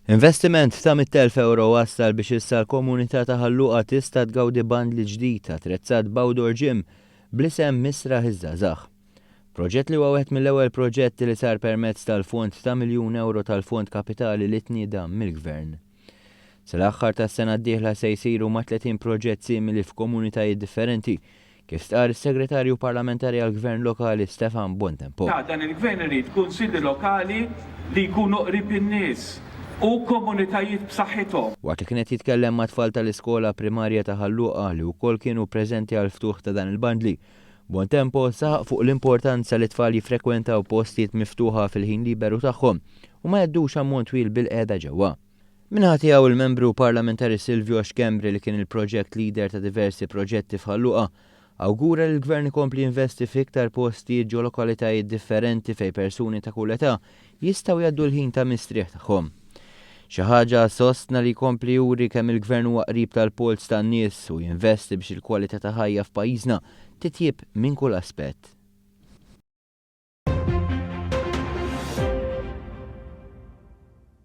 Investiment ta' 100,000 ewro wassal biex issa l-komunità ta' Ħal Luqa tista' tgawdi bandli ġdid attrezzat b'outdoor gym bl-isem Misraħ iż-Żgħażagħ. Proġett li huwa wieħed mill-ewwel proġetti li sar permezz tal-fond ta' miljun ewro tal-Fond Kapitali li tnieda mill-Gvern. Sal-aħħar tas-sena d-dieħla se jsiru ma' 30 proġett simili f'komunitajiet differenti kif stqarr is-Segretarju Parlamentari għall-Gvern Lokali Stefan Bontempo. Dan il-Gvern irid kunsilli lokali li jkunu qrib in-nies u komunitajiet b'saħħithom. Waqt li kien qed jitkellem mat-tfal tal-iskola primarja ta' Ħal Luqa li wkoll kienu preżenti għall-ftuħ ta' dan il-bandli, Bontempo saħaq fuq l-importanza li t-tfal jiffrekwentaw postijiet miftuħa fil-ħin liberu tagħhom u ma jgħaddux ammont twil bilqiegħda ġewwa. Min-naħa tiegħu il-Membru Parlamentari Silvio Schembri li kien il-project leader ta' diversi proġetti f'Ħal Luqa, awgura li l-Gvern ikompli jinvesti f'iktar postijiet ġo lokalitajiet differenti fejn persuni ta' kull età jistgħu jgħaddu l-ħin ta' mistrieħ tagħhom. Xi ħaġa, sostna li jkompli juri kemm il-Gvern huwa qrib tal-polz tan-nies u jinvesti biex il-kwalità ta' ħajja f'pajjiżna titjieb minn kull aspett.